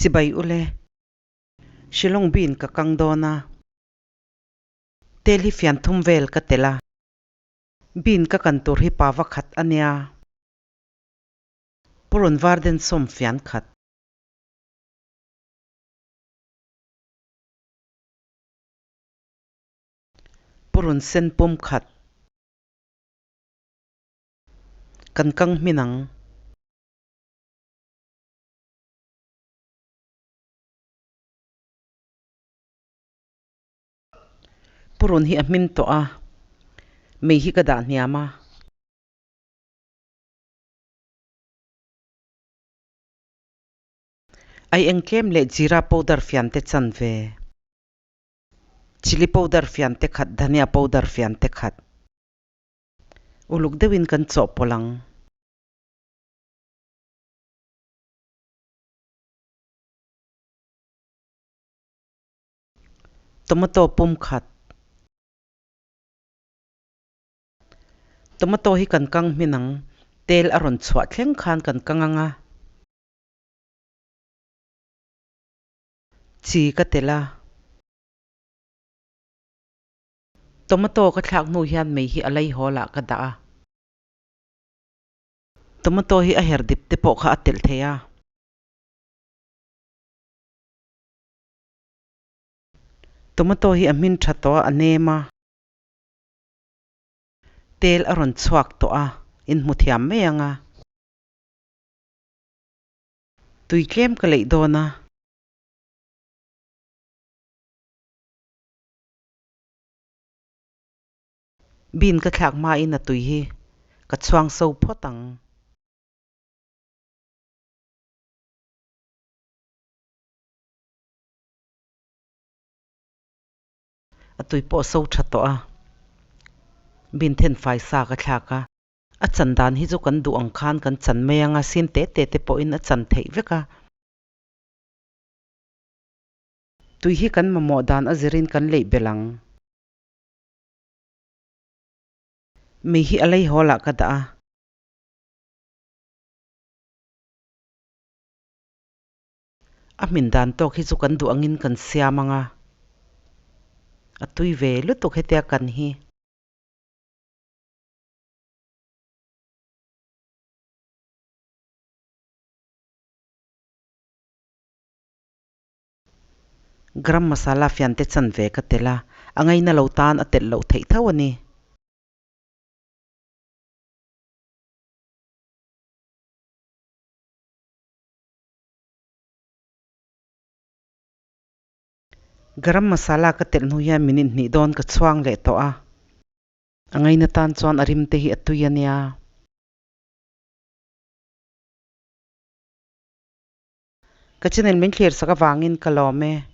Chibai ule. Shillong bean ka kang dawn a. Tel hi fian thum vel ka telh a. Bean ka kan tur hi pa va khat a nia. Purun var den sawm fian khat. Purun sen pum khat. Kan kang hmin ang. Purun hi a hmin tawh a, mei hi ka dah hniam a. Ai eng tlem leh jeera powder fian te chan ve. Chilli powder fian te khat, dhania powder fian te khat. Uluk deuhin kan chawhpawlh ang. Tomato pum khat. Tomato hi kan kang hmin ang, tel a rawn chhuah thleng khan kan kang ang a. Chi ka telh a. Tomato ka thlak hnu hian mei hi a lei hawl ah ka dah a. Tomato hi a her dip te pawh kha a telh thei a. Tomato hi a hmin tha tawh a, a nem a. Tel a rawn chhuak tawh a, in hmu thiam mai ang a. Tui tlem ka leih dawn a. Bean ka thlak hmain a tui hi ka chhuang so phawt ang. A tui pawh so tha tawh a, bean then fai sa ka thlak a. A chan dan hi chu kan duh ang khan kan chan mai ang a, sin te te te pawhin a chan theih vek a. Tui hi kan mamawh dan a zirin kan leih belh ang. Mei hi a lei hawl ah ka dah a. A hmin dan tawk hi chu kan duh angin kan siam ang a. A tui ve lutuk hetia kan hi. Garam masala fian te chan ve ka telh a, a ngaina lo tan a telh loh theih tho a ni. Garam masala ka telh hnu hian minute hnih dawn ka chhuang leh tawh a, a ngaina tan chuan a rim te hi a tui a nia. Ka channel min thlir sak avangin ka lawm e.